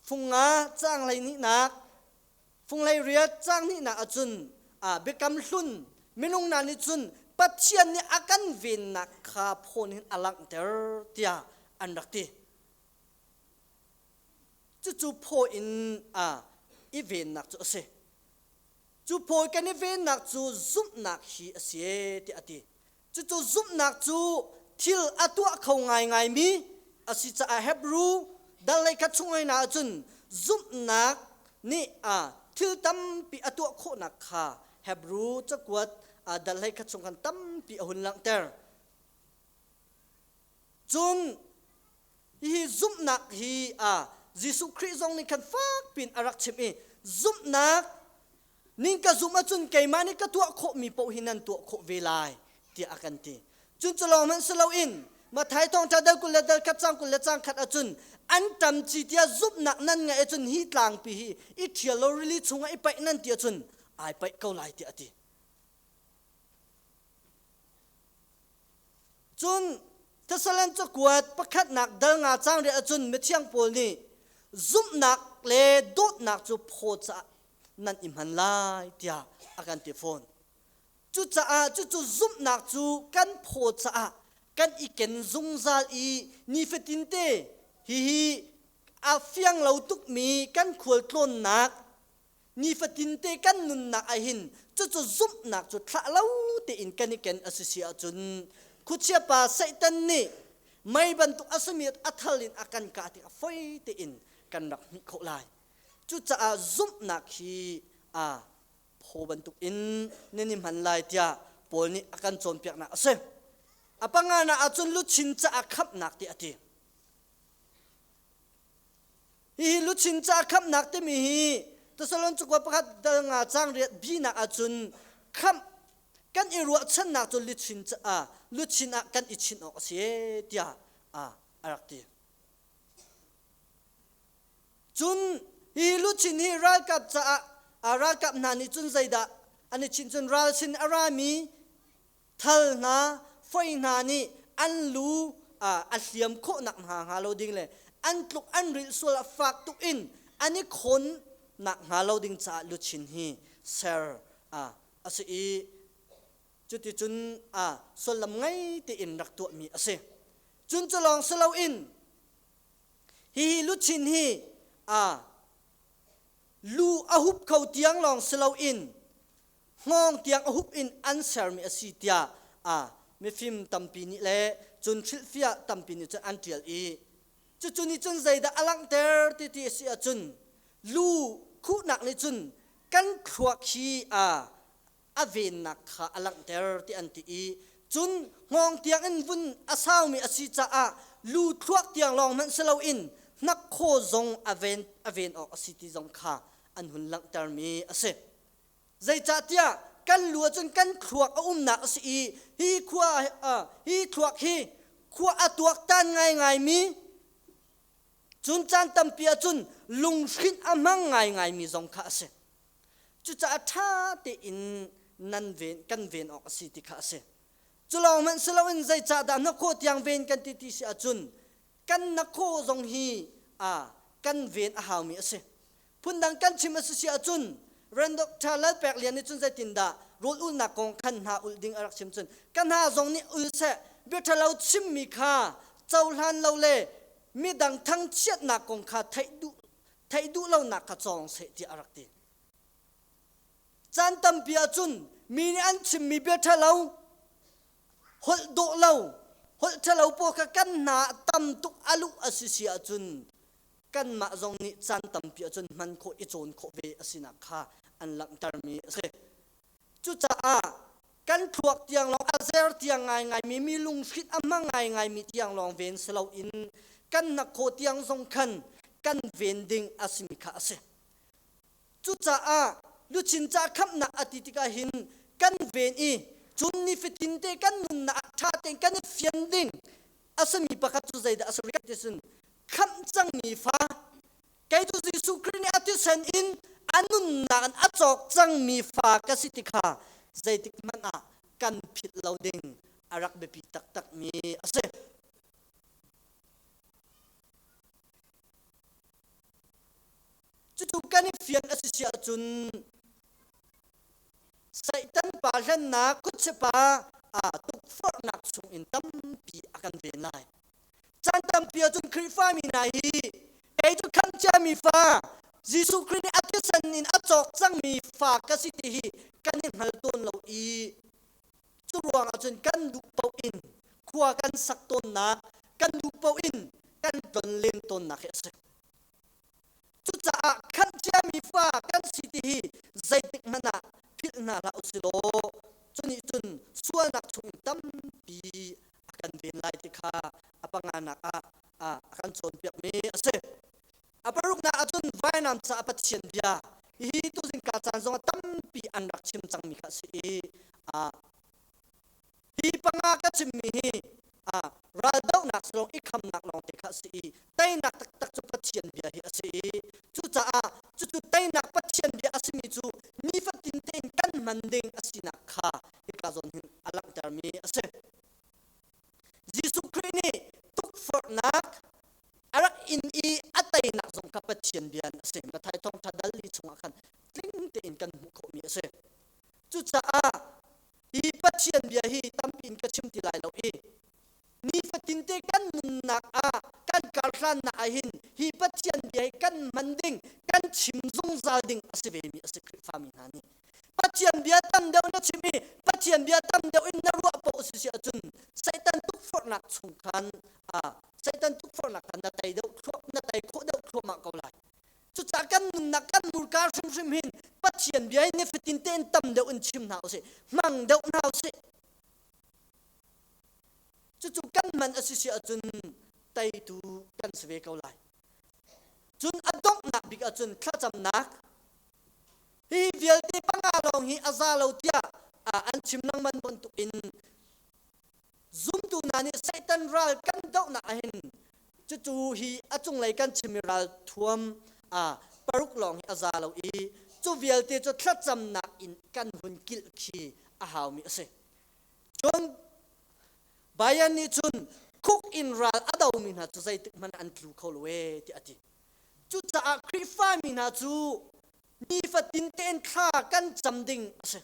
funga caang hlei hnihnak funghlei riat caang hnihnak ahcun a biakam hlun minung hna nih cun Pathian nih a kan vennak kha phone hin a langhter tiah an rak ti cucu phaw in a i vennak cu a si Cu phawi kan i vennak cu zumhnak hi a si e tiah a ti. Cucu zumhnak cu thil a tuah kho ngaingaimi a si caah Hebru dal lei khat chung hna ahcun zumhnak nih a thil tampi a tuah khawhnak kha Hebru cakuat dal hlei khat chung khan tampi a hun langhter. Cun Hihi zumhnak hi a Jesuh Khrih zong nih khan fak pin a rak chim i zumhnak ning ka zumh ahcun keimah nih ka tuah khawhmi paoh hi nan tuah khawh ve lai tiah a kan ti. Cun cu lawng hmanh si loin Matthai thawngṭha dal 20 le dal khat cang 20 le cang khat ahcun an ṭam ci tiah zumhnak nan ngeih ahcun hi tlangpi hi i ṭhial law rili chungah i paih nan ti ahcun ai paih ko lai tiah a ti. Cun Thessalon cakuat pakhatnak dal nga cang riah ahcun mithiang Paul nih zumhnak le dawtnak cu phaw caah nan i hman lai tiah a kan ti fawn. Cucaah cucu zumhnak cu kan phaw caah kan i ken zungzal i nifatinte hihi a fiang lo tukmi kan khualtlawnnak nifatinte kan nunnak ah hin cucu zumhnak cu thlah lo tein kan i ken a si si ahcun khuachia pa Satan nih mei bantuk a simi a thal in a kan kah tik a foi tein kan rak hmuh khawh lai. Cucaah zumhnak hi a. phaw bantuk in nan i hman lai tiah Paul nih a kan cawnpiaknak a si. A panganak ahcun luchin caah khamhnak ti a ti. Hihi luchin caah khamhnak timi hi Thessalon cakuat pakhat dal nga cang riat binak ahcun khamh kan i ruahchannak cu luchin caah luchin ah kan i chinh awk a si tiah a rak ti. Cun hi luchin hi ralkap caah ralkap hna nih cun zeidah an i chinh cun ral sin a rami thal hna foi hna nih an lu a hliam khawhnak hna hnga lo ding le an tluk an rilh sual ah fak tuk in an i khawn nak hnga lo ding caah luchin hi ser a si i cuticun sullam ngei tein rak tuahmi a si. Cun cu lawng si loin Hihi luchin hi a lu a hup kho tiang lawng si loin hngawng tiang a hup in an sermi a si tiah a mifim tampi nih le cun hrilhfiah tampi nih cun an ṭial i cucu nih cun zeidah a langhter ti ti a si ahcun lu khuhnak nih cun kan thluak hi a a vennak kha a langhter ti an ti i cun hngawng tiang in vun a saumi a si caah lu thluak tiang lawng hmanh si loin hnakhaw zong a ven a ven awk a si ti zong kha an hun langhtermi a si. Zeicahtiah kan lu ahcun kan thluak a umnak a si i hi khua hi thluak hi khua a tuaktan ngaingaimi cun caan tampi ahcun lunghrinh a hmang ngaingaimi zong kha a si. Cucaah ṭha tein nan ven kan ven awk a si ti kha a si. Cu lawng hmanh si loin zeicahdah hnakhaw tiang ven kan ti ti si ahcun kan hnakhaw zong hi a kan ven a haumi a si. Phundang kan chim a si si ahcun Ren Dr. Lalpek Lian nih cun zeitindah rawl ulnak kong khan hna ulh ding a rak chim cun ka hna zong nih ul seh bia ṭhalo chimmi kha cohlan lo le midang thangchiatnak kong kha theih duh theih duh lonak kha cawng seh tiah a rak ti. Caan tampi ahcun mi nih an chimmi bia ṭhalo, holh dawh lo, holh ṭhalo pawl kha kan hna ah tam tuk a luh a si si ahcun kanmah zong nih caan tampi ahcun hman khawh i cawn khawh ve a sinak kha an langhtermi a si. Cucaah kan thluak tiang lawng a zer tiang ngaingaimi mi lunghrinh a hmang ngaingaimi tiang lawng ven si loin kan hnakhaw tiang zong khan kan ven ding a simi kha a si. Cucaah luchin ca khamhnak a ti tikah hin kan ven i cun nifatin te kan nunnak ah ṭha tein kan i fian ding a simi pakhat cu zeidah a si rih ti cun khamh cangmi fa Kei cu Jesuh Khrih nih a thisen in a nunnak in a cawk cangmi fa ka si ti kha zeitik hmanh ah kan philh lo ding a rak biapi taktakmi a si. Cucu kan i fian a si si ahcun Satan pa hlennak kutchipa aa tukforhnak chungin tampi a kan ven lai. Caan tampi ahcun Khrihfami hna hi kei cu khamh ciami fa Jesuh Khrih nih a thisen in a cawk cangmi fa ka si ti hi kan i hngal tawn lo i cu ruangah cun kan duh paoh in khua kan sak tawnnak kan duh paoh in kan tlonlen tawnnak hi a si. Cucaah khamh ciami fa kan si ti hi zeitik hmanh ah philh hna hlah usih law cu nih cun sualnak chungin tampi a kan ven lai ti kha a panganak ah a kan cawnpiakmi a si. A paruknak ahcun vainam caah Pathian bia hihi tuzing ka caan zongah tampi an rak chim cangmi kha a si i Hi panga ka chimmi hi raldohnak lawng i khamnak lawngte kha a si i teinak taktak cu Pathian bia hi a si i cucaah cucu teinak Pathian bia a simi cu nifatin tein kan hman ding a sinak kha hika zawn hin a langhtermi a si. Jesuh Khrih nih tukforhnak a rak in i a teinak zong kha Pathian bia in a si. Matthai thawngṭha dal li chungah khan tling tein kan hmuh khawhmi a si. Cucaah Hi Pathian bia hi tampi in ka chim ti lai lo i nifatin te kan nunnak ah kan karhlannak ah hin hi Pathian bia hi kan hman ding kan chim zungzal ding a si ve mi a si Khrihfami hna nih Pathian bia tam deuh na chim i Pathian bia tam deuh in na ruah paoh si si ahcun Satan tukforhnak chung khan Satan tukforhnak khan na tei deuh na tei khawh deuh thluahmah ko lai Cucaah kan nunnak kan murka hrimhrim hin Pathian bia hi nifatin te deuh in chim hna usih, hmang deuh hna usih. Cucu kan man a si si ahcun teitu kan si ve ko lai. Cun a donghnak bik ahcun thlacamnak hi vialte panga lawng hi a za lo tiah an chim lengmang bantuk in zumtu hna nih Satan ral kan dohnak ahhin cucu hi a cunglei kan chimmi ral thuam paruk lawng hi a za lo i cu vialte cu thlacamnak in kan hun kilh khi a haumi a si. Cun Bayern nih cun khuk in ral a domi hna cu zeitik hmanh an tlu kho lo ee tiah a ti. Cucaah Khrihfa mi hna cu nifatin tein thla kan cam ding a si.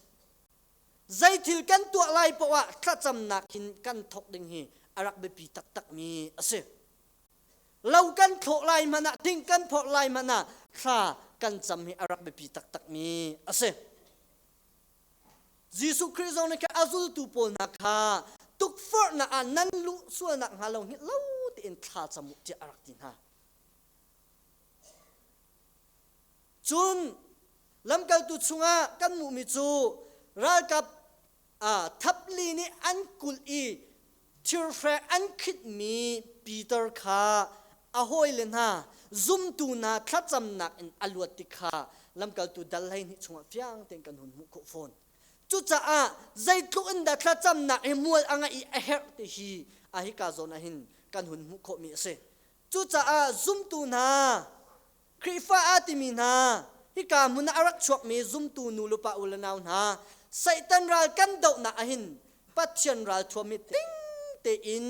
Zeithil kan tuah lai poah ah thlacamnak hin kan thawk ding hi a rak biapi taktakmi a si. Lo kan thlawh lai hmanh ah, thing kan phorh lai hmanh ah thla kan cam hi a rak biapi taktakmi a si. Jesuh Khrih zong nih khan a zultu pawl hna kha tukforhnak ah nan luh sualnak hnga lo hngilh lo tein thla cam u tiah a rak ti hna. Cun lamkaltu chungah kan hmuhmi cu ralkap thapli nih an kulh i thirhrek an khinhmi Peter kha a hawile hna zumtu hna thlacamnak in a luat ti kha lamkaltu dal 12 chungah fiang tein kan hun hmuh khawh fawn. Cucaah zeitluk in dah thlacamnak hi mual a ngeih i a herh ti hi a hika zawn ah hin kan hun hmuh khawhmi a si. Cucaah zumtu hna Khrihfa aa timi hna hika hmun ah a rak chuakmi zumtu nu le pa u le nau hna Satan ral kan dohnak ahhin Pathian ral thuam hi tling tein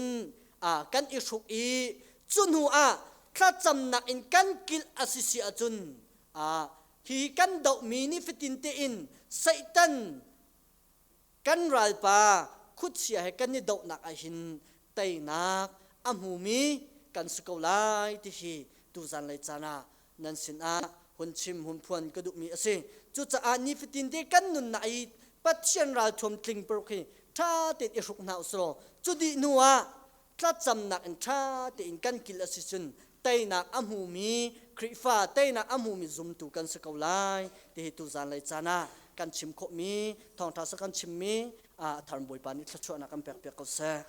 kan i hruk i cu hnu ah thlacamnak in kan kilh a si si ahcun hi kan dohmi nifatin tein Satan kan ralpa khuachia he kan i dohnak ahhin teinak a hmumi kan si ko lai ti hi tuzan lei caan ah nan sinah hun chim hun phuan ka duhmi a si. Cucaah nifatin te kan nunnak i Pathian ralthuam tling paruk hi ṭha tein i hruk hna usih law cu dih hnu ah thlacamnak in ṭha tein kan kil a si cun teinak a hmumi Khrihfa teinak a hmumi zumtu kan si ko lai ti hi tuzan lei caan ah kan chim khawhmi thawngṭha sa kan chimmi a thar Bawipa nih thluachuahnak kan pek piak ko seh.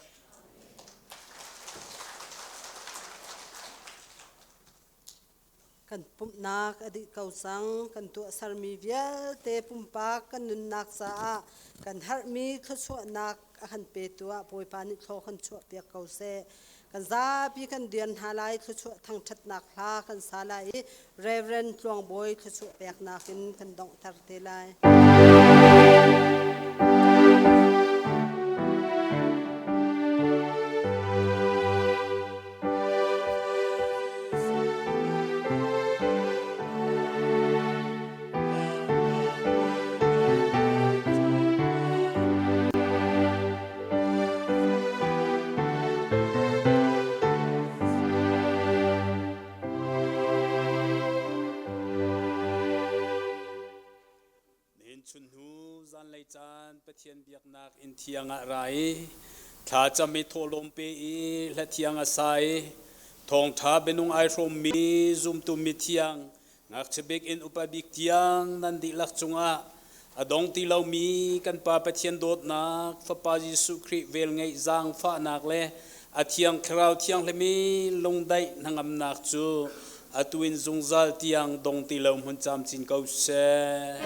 Kan pumhnak a dih ko cang. Kan tuahsermi vialte pumpak kan nunnak caah kan herhmi thluachuahnak a kan petu ah Bawipa nih thlaw kan chuahpiak ko seh. Kan zapi kan rian hna lai thluachuah thangṭhatnak hla kan sa lai i Reverend Tluang Bawi thluachuah peknak in kan donghter te lai. Nihin chunhnu zanlei caan Pathian biaknak inn thiang ah ra i thlacam i thawhlawm pe i hla thiang a sa i thawngṭha bianung ai hrawmmi zumtu mithiang ngakchia bik in upa bik tiang nan dihlak cungah a dong ti lomi kan Pa Pathian dawtnak Fapa Jesuh Khrih velngeih zaangfahnak le a Thiang Thlarau Thianghlim i lungdaih hnangamnak cu atu in zungzal tiang dong ti lo hmun camcin ko seh.